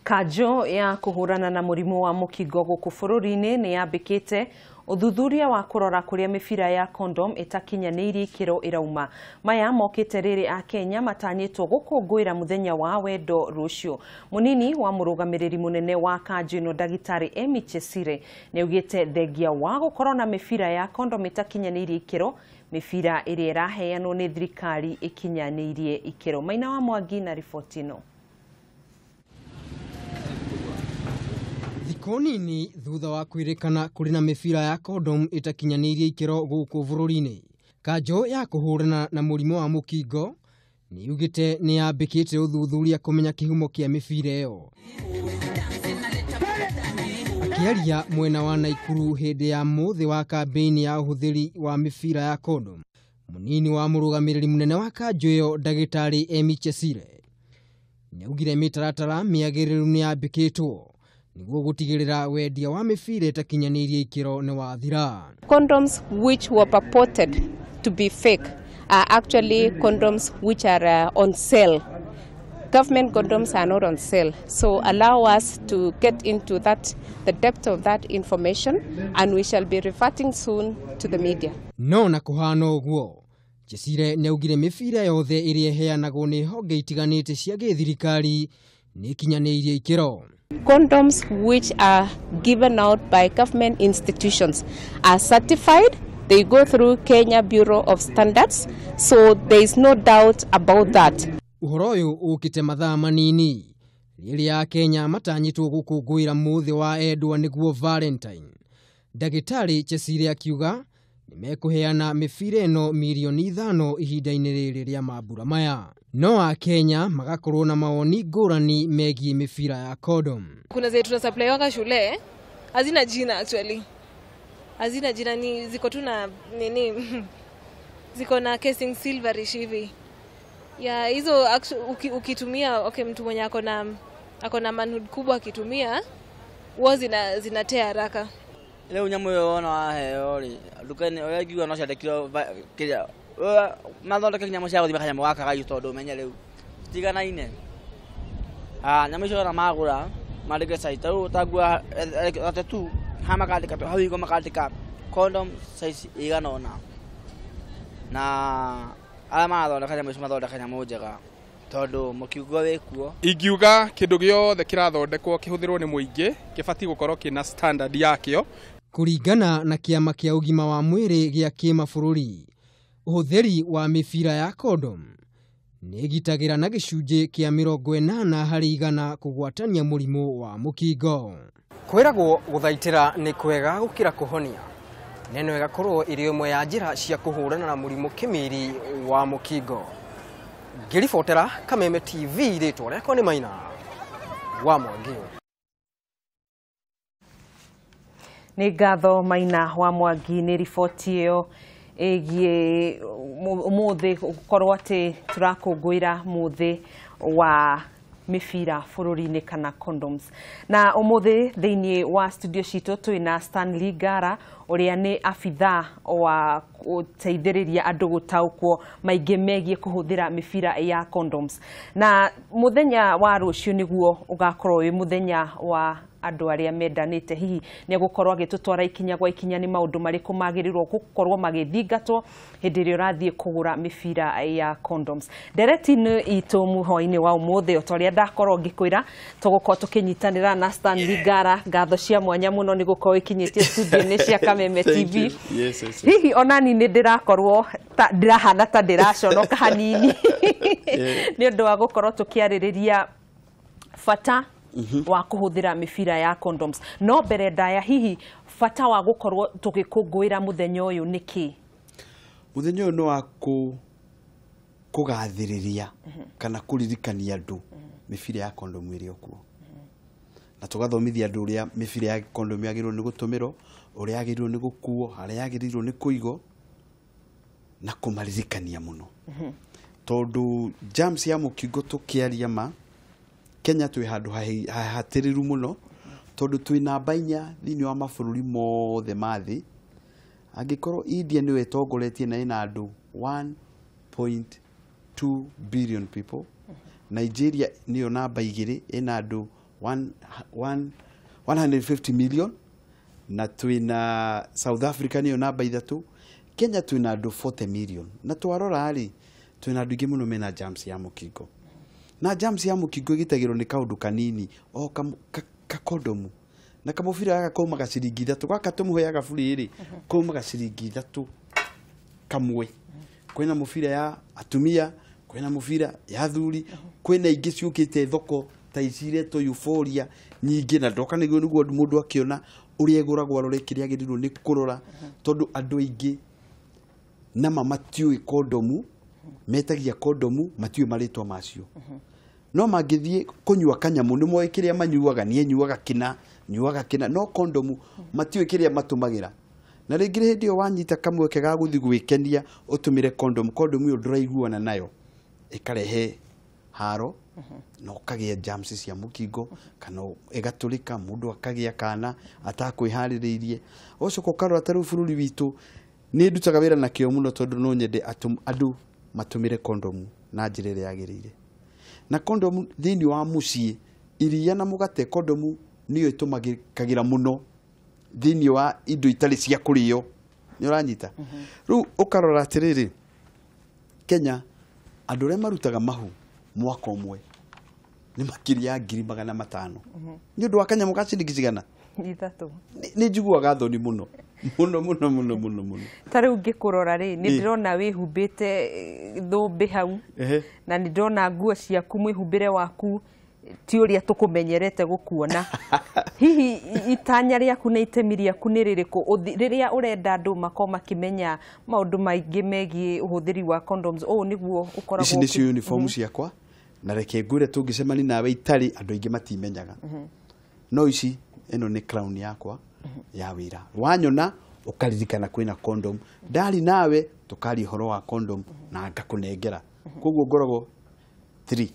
Kanjũ ya kũhũrana na mũrimũ wa mũkingo gũkũ bũrũri-inĩ nĩ yambĩkĩte ũthuthuria wa kũrora kũrĩa mĩbira ya condom ĩtakinyanĩirie ikĩro ĩrauma. Maya mokĩte rĩrĩ a Kenya matanyĩtwo gũkũngũĩra mũthenya wa wendo rũciũ. Mũnini wa mũrũgamĩrĩri mũnene wa kanjũ ĩno ndagĩtarĩ Emmy Chesire nĩaugĩte thengia wa gũkorwo na mĩbira ya condom ĩtakinyanĩirie ikĩro, mĩbira ĩrĩa ĩraheanwo nĩ thirikari ĩkinyanĩirie ikĩro. Maina wa Mwangi na riboti ĩno. Thikũ nini thutha wa kwĩrĩkana kũrĩ na mĩbira ya condom ĩtakinyanĩirie ikĩro gũkũ bũrũri-inĩ, kanjũ ya kũhũrana na mũrimũ wa mũkingo nĩ yugĩte nĩ yambĩkĩte ũthuthuria kũmenya kĩhumo kĩa mĩbira ĩyo. Akĩaria mwena wa Naikuru hĩndĩ ya mũthĩ wa kambĩini ya ũhũthĩri wa mĩbira ya condom, mũnini wa mũrũgamĩrĩri mũnene wa kanjũ ĩyo ndagĩtarĩ Emmy Chesire nĩaugire mĩtaratara mĩagĩrĩru nĩ yambĩkĩtwo nĩguo gũtigĩrĩra wendia wa mĩbira ĩtakinyanĩirie ikĩro nĩ wathira. Condoms which were purported to be fake are actually condoms which are on sale. Government condoms are not on sale, so allow us to get into that, the depth of that information, and we shall be reverting soon to the media. No na kũhana ũguo, Chesire nĩaugire mĩbira yothe ĩrĩa ĩheanagwo nĩ honge itiganĩte cia gĩthirikari nĩ ĩkinyanĩirie ikĩro. Condoms which are given out by government institutions are certified. They go through Kenya Bureau of Standards, so there is no doubt about that. Ũhoro ũyũ ũkĩte mathaa manini rĩrĩa Kenya matanyĩtwo gũkũngũĩra mũthĩ wa endwa nĩguo Valentine. Ndagĩtarĩ Chesire akiuga nĩmekũheana mĩbira ĩno mirioni 5 ihinda-inĩ rĩrĩ rĩa mambura maya. No Akenya magakorwo na mawoni ngũrani megiĩ mĩbira ya condom. Kuna zetu tuna supply waka shule hazina jina actually. Hazina jina, ni ziko tu na nini ziko na casing silverish hivi. Ya hizo ukitumia, okay, mtu mwenye ako na manhood kubwa akitumia huwa zinatea haraka. Leo nyamu yona waheo ri dukani oya ngiuga no ciandĩkirwo kĩrĩa mathondeke nyamũ cia gũthima kanyamũ gaka gaiyu tondũ ũmenye rĩu citiganaine. Nyamũ icio ona magũra mandĩke size ta rĩu ta ngua 32 haha makandĩka hau igũrũ makandĩka condom size igana ũna, na arĩa marathondeka nyamũ icio mathondeka nyamũ njega tondũ mũkingo wĩkuo. Ingiuga kĩndũ gĩothe kĩrathondekwo kĩhũthĩrwo nĩ mũingĩ kĩbatiĩ gũkorwo kĩna standard yakĩo. Kũringana na kĩama kĩa ũgima wa mwĩrĩ gĩa kĩmabũrũri, ũhũthĩri wa mĩbira ya condom nĩ ĩgitagĩra na gĩcunjĩ kĩa 80% kũgwatania mũrimũ wa mũkingo. Kwĩragwo gũthaitĩra nĩ kwega gũkĩra kũhonia. Neno ĩgakorwo ĩrĩ ĩmwe ya njĩra cia kũhũrana na mũrimũ kĩmiri wa mũkingo. Ngĩribotera Kameme TV, rĩtwa rĩakwa nĩ Maina wa Mwangi. Nĩ ngatho Maina wa Mwangi nĩ riboti ĩyo ĩgiĩ ũmũthĩ gũkorwo atĩ tũrakũngũĩra mũthĩ wa mĩbira bũrũri-inĩ kana condoms. Na ũmũthĩ thĩinĩ wa studio citũ twĩna Stanley Ngara ũrĩa nĩ abithaa wa gũteithĩrĩria andũ gũtaũkwo maingĩ megiĩ kũhũthĩra mĩbira ya condoms. Na mũthenya wa rũciũ nĩguo ũgakorwo wĩ mũthenya wa andũ arĩa mendanĩte, hihi nĩ egũkorwo agĩtũtwara ikinya gwa ikinya nĩ maũndũ marĩkũ magĩrĩirwo gũkorwo magĩthingatwo hĩndĩ ĩrĩa ũrathiĩ kũgũra mĩbira ya condoms. Ndereti-inĩ itũ mũhwa-inĩ wa ũmũthĩ o ta ũrĩa ndakorwo ngĩkwĩra tũgũkorwo tũkĩnyitanĩra na Stanley Ngara. Ngatho cia mwanya mũno nĩ gũkorwo ĩkinyĩtie studio-inĩ cia Kameme TV. Yes, yes, yes. Hihi onani nĩ ndĩrakorwo ndĩrahana ta ndĩraconoka hanini nĩ ũndũ wa gũkorwo tũkĩarĩrĩria bata wa kũhũthĩra mĩbira ya condoms. No mbere ndaya, hihi bata wa gũkorwo tũgĩkũngũĩra mũthenya ũyũ nĩ kĩ? Mũthenya ũyũ nĩ wa kũgathĩrĩria kana kũririkania andũ mĩbira ya condom ĩrĩ o kuo, na tũgathomithia andũ ũrĩa mĩbira ya condom yagĩrĩirwo nĩ gũtũmĩrwo, ũrĩa yagĩrĩirwo nĩ gũkuo, harĩa yagĩrĩirwo nĩ kũigwo, na kũmaririkania mũno tondũ germs ya mũkingo tũkĩaria ma Kenya twĩ handũ hahatĩrĩru mũno tondũ twĩ namba 4 thĩinĩ wa mabũrũri mothe ma thĩ. Angĩkorwo India nĩyo ĩtongoretie na ĩna andũ 1.2 billion people, Nigeria nĩyo namba 2 ĩna andũ 150 million na twina South Africa niyo namba 3. Kenya twina andu 40 million na twarora ri twina andu ingi muno mena germs ya mukingo na germs ya mukingo igitagirwo ni kaundu kanini o ka kondomu na kamubira gaka kaumaga ciringi 3 gaka tumuheaga buri ri kaumaga ciringi 3 kamwe. Kwina mubira ya atumia, kwina mubira ya athuri, kwina ingi ciukite thoko ta iciretwo Euphoria nyingi na ndoka niguo niguo mundu akiona uria iguragwo arore kiria agiriirwo ni kurora tondu andu aingi nama matiũĩ kondomu metagia kondomu matiũĩ marĩtwa macio no mangĩthiĩ kũnyua kanyamu nĩ moĩ kĩrĩa manyuaga niĩ nyuaga kĩna nyuaga kĩna no kondomu matiũĩ kĩrĩa matũmagĩra na rĩngĩ hĩndĩ ĩyo wanyita kamweke ga gũthiĩ gwĩkenia ũtũmĩre kondomu kondomu ĩyo ndũraiguana nayo ĩkarehe haro na ũkagĩa germs cia mũkingo kana ĩgatũrĩka mũndũ akagĩa kana atakwĩharĩrĩirie. Ũcoka ũkarora ta rĩu bũrũri witũ nĩ ndutaga wĩra na kĩo mũno tondũ no nyende andũ matũmĩre kondomu na njĩra ĩrĩa yagĩrĩire. Na kondomu thĩinĩ wa mũciĩ iria na mũgate kondomu nĩyo ĩtũmagĩra mũno thĩinĩ wa indo itarĩ cia kũrĩo nĩ ũranyita. Rĩu ũkarora atĩrĩrĩ Kenya andũ arĩa marutaga mahu mwaka ũmwe nĩ makĩria ya 500,000 nĩ ũndũ wa kanyamũ ka ciringi cigana 3. Nĩ njiguaga thoni mũno mũno mũno mũno mũno mũno. Ta rĩu ngĩkũrora rĩ nĩ ndĩrona wĩhumbĩte thũmbĩ hau na nĩ ndĩrona nguo ciaku mwĩhumbĩre waku ti ũrĩa tũkũmenyerete gũkuona. Hihi itanya rĩaku na itemi rĩaku nĩ rĩrĩkũ rĩrĩa ũrenda andũ makorwo makĩmenya maũndũ maingĩ megiĩ ũhũthĩri wa condoms? Ũũ nĩguo ũkoragwo ici nĩcio uniform ciakwa na reke ngwĩre tũngĩcemania nawe itarĩ andũ aingĩ matimenyaga no ici ĩno nĩ crown yakwa ya wĩra wanyona ũkaririkana kwĩna condom ndari nawe tũkaria ũhoro wa condom na ngakũnengera koguo ngoragwo 3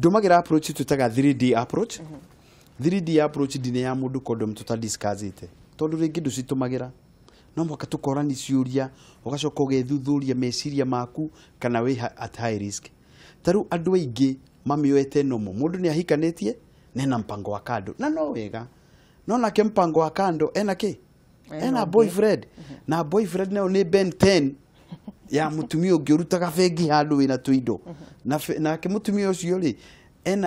ndũmagĩra approach twĩtaga 3D approach. 3D approach ndine ya mũndũ condom tũtadiscussĩte tondũ rĩngĩ ndũcitũmagĩra no mũhaka tũkorani ciũria ũgacoka ũgethuthuria meciria maku kana wĩ at high risk. Ta rĩu andũ aingĩ mamĩoete nomo mũndũ nĩ ahikanĩtie nena mpango wa kando na no wega no nake mpango wa kando ena kĩ ena boyfriend na boyfriend nayo nĩ Ben 10 ya mutumia ũngĩ ũrutaga bengi handũ wĩna tũindo na nake mutumia ũcio rĩ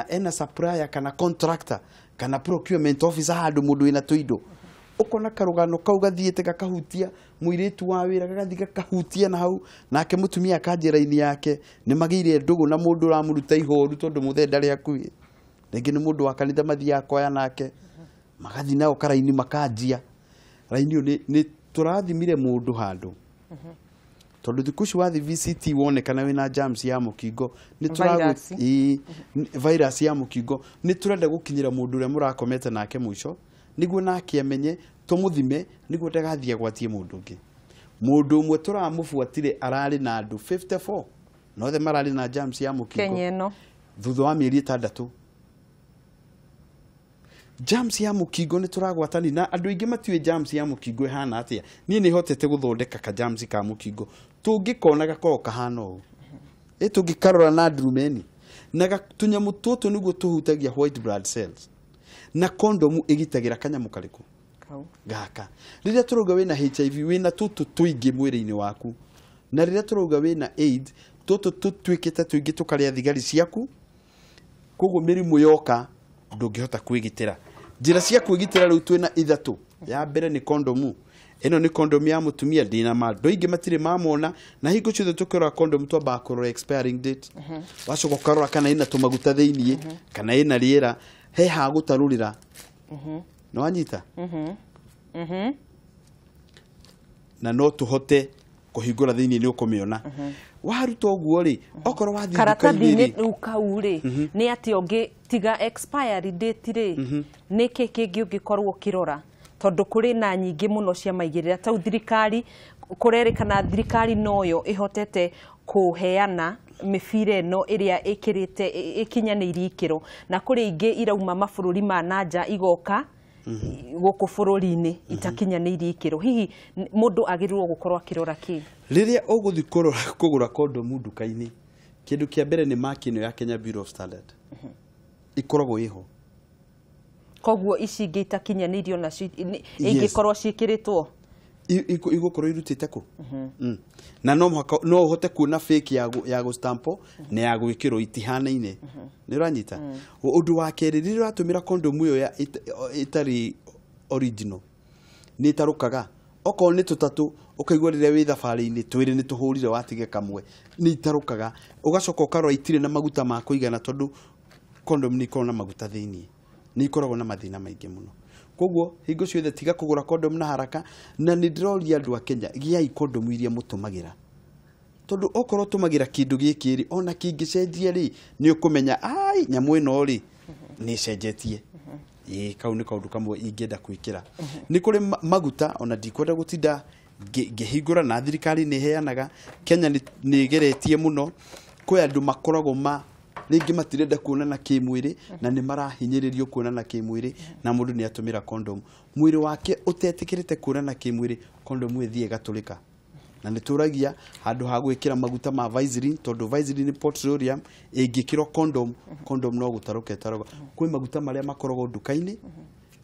ena supplier kana contractor kana procurement officer handũ mũndũ wĩna tũindo ũkona karũgano kau gathiĩte gakahutia mũirĩtu wa wĩra gagathiĩ gakahutia na hau nake mutumia akanjia raini yake nĩ magĩire ndũgũ na mũndũ ũramũruta ihoru tondũ mũthee ndarĩ hakuhĩ rĩngĩ nĩ mũndũ wa kanitha mathiaga kwaya nake magathiĩ nao karaini makanjia raini ĩyo nĩ tũrathimire mũndũ handũ tondũ thikũ ici wathiĩ VCT wonekana wĩna germs ya mũkingo nĩ virus ya mũkingo nĩ tũrenda gũkinyĩra mũndũ ũrĩa mũrakomete nake mũico nĩguo nake amenye tũmũthime nĩguo ndagathiĩ agwatie mũndũ ũngĩ. Mũndũ ũmwe tũramũbuatire ararĩ na andũ 54 na othe mararĩ na germs ya mũkingo Kenya ĩno thutha wa mĩeri 6. Germs ya mũkingo nĩ tũragwatani na andũ aingĩ matiũĩ germs ya mũkingo ĩhana atĩa. Niĩ nĩ hotete gũthondeka ka germs ka mũkingo tũngĩkona gakorwo kahana ũũ ĩ tũngĩkarora na ndurumeni na tũnyamũ tũtũ nĩguo tũhutagia white blood cells na kondomu ĩgitagĩra kanyamũ karĩkũ gaka. Rĩrĩa tũrauga wĩna HIV wĩna tũtũ tũingĩ mwĩrĩ-inĩ waku na rĩrĩa tũrauga wĩna AIDS tũtũ tũtuĩkĩte tũingĩ tũkarĩa thigari ciaku koguo mĩrimũ yoka ndũngĩhota kwĩgitĩra. Njĩra cia kwĩgitĩra rĩu twĩna 3. Ya mbere nĩ kondomu. Ĩno nĩ kondomu ya mũtumia ndĩna ma andũ aingĩ matirĩ mamona na hingo ciothe tũkĩrora kondomu twambaga kũrora expiring date wacoka ũkarora kana ĩna tũmaguta thĩiniĩ kana ĩna rĩera he ha gũtarũrĩra nĩ wanyita na no tũhote kũhingũra thĩiniĩ nĩ ũkũmĩona waruta ũguo rĩ okorwo wathiĩ karatathi-inĩ rĩu kau rĩ nĩ atĩ ũngĩtiga expiry date rĩ nĩ kĩ kĩngĩ ũngĩkorwo ũkĩrora tondũ kũrĩ na nyingĩ mũno cia maigĩrĩra tau thirikari kũrerĩkana thirikari noyo ĩhotete kũheana mĩbira ĩno ĩrĩa ĩkĩrĩte ĩkinyanĩirie ikĩro na kũrĩ ingĩ irauma mabũrũri ma nanja igoka gũkũ bũrũri-inĩ itakinyanĩirie ikĩro. Hihi mũndũ agĩrĩirwo gũkorwo akĩrora kĩ rĩrĩa ũgũthiĩ kũgũra kondomu nduka-inĩ? Kĩndũ kĩa mbere nĩ mark ĩno ya Kenya Bureau of Standard ikoragwo ĩho. Koguo ici ingĩ itakinyanĩirio nacio ingĩkorwo ciĩkĩrĩtwo igũkorwo irutĩte kũ. Na no mũhaka no ũhote kuona fake ya gũstampo na ya gwĩkĩrwo itihanaine. Nĩ ũranyita? Ũndũ wa kerĩ, rĩrĩa ũratũmĩra kondomu ĩyo ĩtarĩ original nĩ ĩtarũkaga. Okorwo nĩ tũtatũ ũkaigua rĩrĩa wĩ thabarĩ-inĩ twĩrĩ nĩ tũhũrire watige kamwe, nĩ itarũkaga. Ũgacoka ũkarora itirĩ na maguta ma kũigana tondũ kondomu nĩ ikoragwo na maguta thĩiniĩ, nĩ ikoragwo na mathĩna maingĩ mũno. Koguo hingo ciothe tiga kũgũra kondomu na haraka. Na nĩ ndĩroria andũ a Kenya, gĩai kondomu iria mũtũmagĩra, tondũ okorwo ũtũmagĩra kĩndũ gĩkĩ rĩ, ona kĩngĩcenjia rĩ, nĩ ũkũmenya ai nyamũ ĩno rĩ nĩ ĩcenjetie. Ĩĩ, kau nĩ kaũndũ kamwe ingĩenda gwĩkĩra. Nĩ kũrĩ maguta, ona ndikwenda gũtinda ngĩhingũra, na thirikari nĩ ĩheanaga. Kenya nĩ ĩgeretie mũno. Kwĩ andũ makoragwo ma rĩngĩ matirenda kuonana kĩmwĩrĩ na nĩ marahinyĩrĩrio kuonana kĩmwĩrĩ, na mũndũ nĩ atũmĩra kondomu, mwĩrĩ wake ũtetĩkĩrĩte kuonana kĩmwĩrĩ, kondomu ĩthiĩ ĩgatũrĩka. Na nĩ tũragia handũ ha gwĩkĩra maguta ma Vaseline, tondũ Vaseline nĩ petroleum, ĩngĩkĩrwo condom no gũtarũka ĩtarũka. Kwĩ maguta marĩa makoragwo nduka-inĩ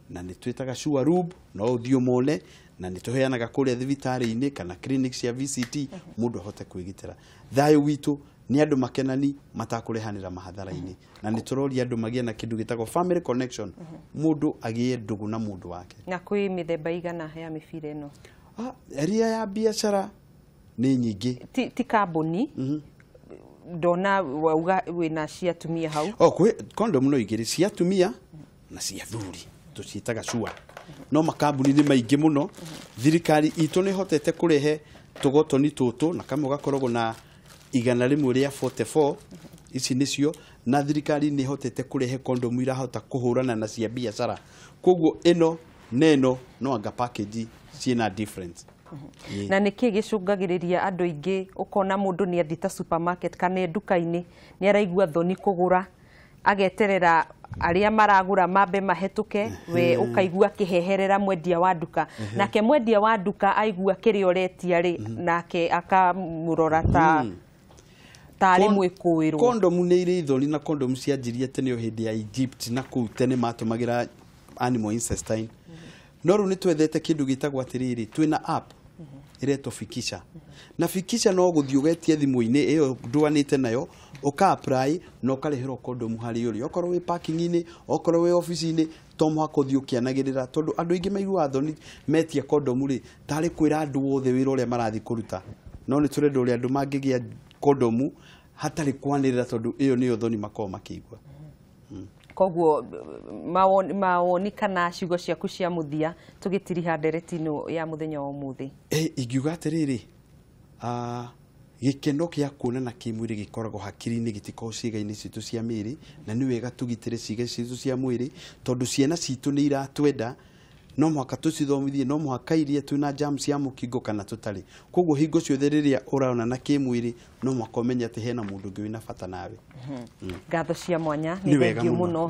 na nĩ twĩtaga Sure Lube, no ũthiĩ ũmone, na nĩ tũheanaga kũrĩa thibitarĩ-inĩ kana clinic cia VCT, mũndũ ahote kwĩgitĩra. Thayũ witũ nĩ andũ makenani matakũrehanĩra mahathara-inĩ, na nĩ tũroria andũ magĩe na kĩndũ gĩtagwo family connection, mũndũ agĩe ndũgũ na mũndũ wake. Na kwĩ mĩthemba igana ya mĩbira ĩno? Ĩrĩa ya biacara nĩ nyingĩ. Ti kambuni ndona wauga wĩna cia atumia hau. Kwĩ kondomu no igĩrĩ, cia atumia na cia athuri, tũciĩtaga Sure. No makambuni nĩ maingĩ mũno. Thirikari itũ nĩ ĩhotete kũrehe tũgotoni tũtũ, na kamwe gakoragwo na 144, ici nĩcio, na thirikari nĩ ĩhotete kũrehe kondomu irahota kũhũrana na cia biacara. Koguo ĩno na ĩno no anga package ciĩna difference. Na nĩkĩ gĩcũngagĩrĩria andũ aingĩ ũkona mũndũ nĩ athiĩ ta supermarket kana nduka-inĩ nĩ araigua thoni kũgũra, ageterera arĩa maragũra mambe mahetũke, we ũkaigua akĩheherera mwendia wa nduka, nake mwendia wa nduka aigua kĩrĩa ũretia rĩ, nake akamũrora ta tarĩ mwĩkũĩrwo. Kondomu nĩ irĩ ithoni, na kondomu cianjirie tene o hĩndĩ ya Egypt, na kũu tene matũmagĩra animal intestine. No rĩu nĩ twethete kĩndũ gĩtagwo atĩrĩrĩ, twĩna app ĩretwo Fikisha. Na Fikisha no gũthiĩ ũgetie thimũ-inĩ ĩyo ndũanĩte nayo, ũka apply na ũkarĩhĩrwo kondomu harĩa ũrĩ. Okorwo wĩ parking-inĩ, okorwo wĩ obici-inĩ, to mũhaka ũthiĩ ũkĩanagĩrĩra, tondũ andũ aingĩ maiguaga thoni metia kondomu rĩ, tarĩ kwĩra andũ othe wĩra ũrĩa marathiĩ kũruta. No nĩ tũrenda ũrĩa andũ mangĩgĩa kondomu hatarĩ kwanĩrĩra, tondũ ĩyo nĩyo thoni makoragwo makĩigua. Koguo mawoni kana ciugo ciaku cia mũthia tũgĩtiriha ndereti ĩno ya mũthenya wa ũmũthĩ? Ingiuga atĩrĩrĩ, gĩkeno kĩa kuonana kĩmwĩrĩ gĩkoragwo hakiri-inĩ, gĩtikoragwo ciĩga-inĩ citũ cia mĩĩrĩ, na nĩ wega tũgitĩre ciĩga citũ cia mwĩrĩ, tondũ ciana citũ nĩ iratwenda, no mũhaka tũcithomithie, no mũhaka iria twĩna jam cia mũkingo kana tũtarĩ. Koguo hingo ciothe rĩrĩa ũronana kĩmwĩrĩ, no mũhaka ũmenye atĩ hena mũndũ ũngĩ wĩna bata nawe. Ngatho cia mwanya, nĩ thengiũ mũno.